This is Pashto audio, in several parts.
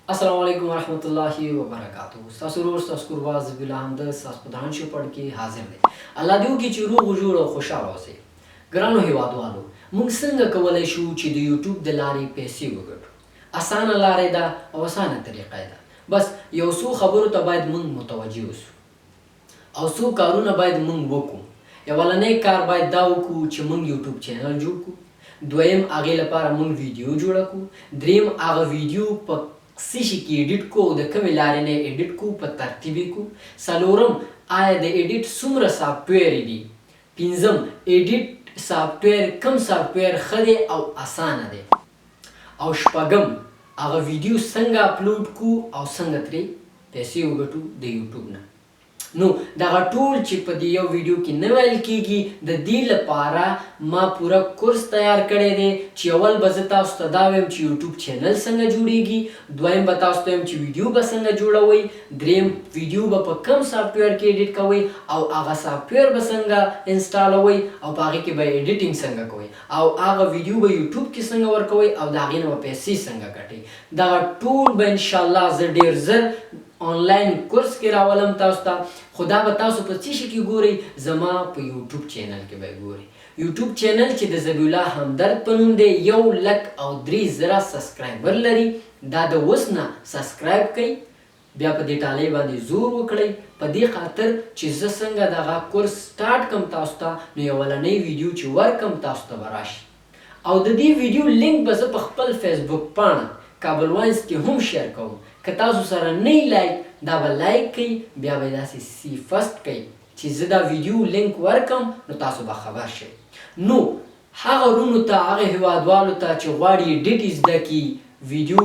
السلام علیکم ورحمت الله وبرکاته. ستاسو ورور، ستاسو کوربه ذبیح الله همدرد ستاسو په دران چوپړ کې حاضر دی. الله دې وکړي چې روغ جوړ او خوشحاله اوسئ. ګرانو هیوادوالو، موږ څنګه کولای شو چې د یوټیوب د لارې پیسې وګټو؟ اسانه لارې ده او اسانه طریقه ده. بس یو څو خبرو ته باید موږ متوجه اوسو او څو کارونه باید موږ وکړو. اولنی کار باید دا وکړو چې موږ یوټیوب چینل جوړ کړو. دویم، هغې لپاره موږ ویډیو جوړه کړو. دریم، هغه ویډیو په څه شي کې ایډیټ کړو او د کومې لارې نه ایډیټ کړو، په ترتیب یې کړو. څلورم، آیا د ایډیټ څومره سافټویر دي؟ پنځم، ایډیټ سافټویر کوم سافټویر ښه دی او اسانه دی؟ او شپږم، هغه ویډیو څنګه اپلوډ کړو او څنګه ترې پیسې وګټو د یوټیوب نه؟ نو دغه ټول چې په دې یو ویډیو کې نه ویل کیږي، د دې لپاره ما پوره کورس تیار کړی دی چې اول به زه تاسو ته دا وایم چې یوټیوب چینل څنګه جوړیږي، دویم به تاسو ته وایم چې ویډیو به څنګه جوړوئ، دریم، ویډیو به په کوم سافټویر کې ایډیټ کوئ او هغه سافټویر به څنګه انسټالوئ او په هغې کې به ایډیټینګ څنګه کوئ او هغه ویډیو به یوټیوب کې څنګه ورکوئ او د هغې نه به پیسې څنګه ګټئ. دغه ټول به انشاءالله زه ډیر زر آنلاین کورس کې راولم تاسو ته. خو دا به تاسو په څه شي کې ګورئ؟ زما په یوټیوب چینل کې به ګورئ. یوټیوب چینل چې د ذبیح الله همدرد په نوم دی، 1,03,000 سبسکرایبر لري. دا د اوس نه سبسکرایب کړئ، بیا په دې ټالۍ باندې زور وکړئ، په دې خاطر چې زه څنګه دغه کورس سټارټ کړم تاسو ته، نو اولنۍ ویډیو چې ورکم تاسو ته به راشي. او د دې ویډیو لینک به زه په خپل فیسبوک پاڼه کابل واینس کې هم شیر کوم. که تاسو سره نه لایک، دا به لایک کړئ، بیا به داسې see first کړئ چې زه دا ویډیو لینک ورکم نو تاسو به خبر شئ. نو هغه ورونو ته، هغه هیوادوالو ته چې غواړي ایډیټ زده کړي، ویډیو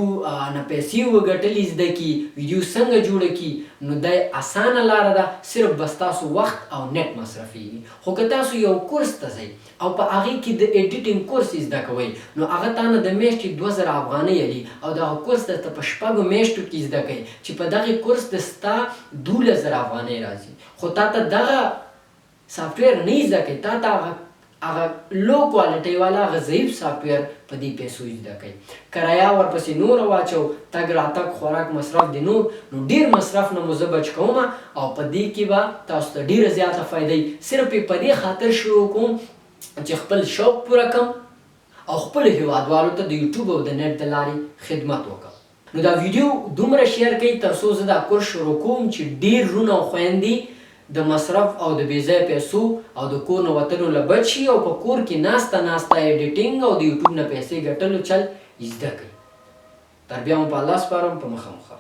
نه پیسې وګټلې زده کړي، ویډیو څنګه جوړه کړي، نو دا اسانه لاره ده. صرف به ستاسو وخت او نت مصرفیږي. خو که تاسو یو کورس ته ځئ او په هغې کې د ایډیټینګ کورس زده کوئ، نو هغه تا نه د میاشتې 2000 افغانۍ اخلي او دغه کورس درته په 6 میاشتو کې زده کوي چې په دغه کورس د ستا 12,000 افغانۍ راځي. خو تا ته دغه سافټویر نه زده کوي، تا ته هغه لو کوالټۍ والا، هغه ضعیف سافټویر په دې پیسو زده کوي. کرایه ورپسې نوره واچو، تګ راتګ، خوراک، مصرف دی نور، نو ډیر مصرف نه مو زه بچ کوم او په دې کې به تاسو ته ډیره زیاته فایده وي. صرف یې په دې خاطر شروع کوم چې خپل شوق پوره کړم او خپلو هیوادوالو ته د یوټیوب او د نت د لارې خدمت وکړم. نو دا ویډیو دومره شیر کړئ تر څو زه دا کورس شروع کوم چې ډیر وروڼه او خویندې د مصرف او د بې ځایه پیسو او د کور نه وتلو له بچ شي او په کور کې ناسته ناسته ایډیټینګ او د یوټیوب نه پیسې ګټلو چل زده کړي. تر بیا مو په الله سپارم. په مخه مو ښه.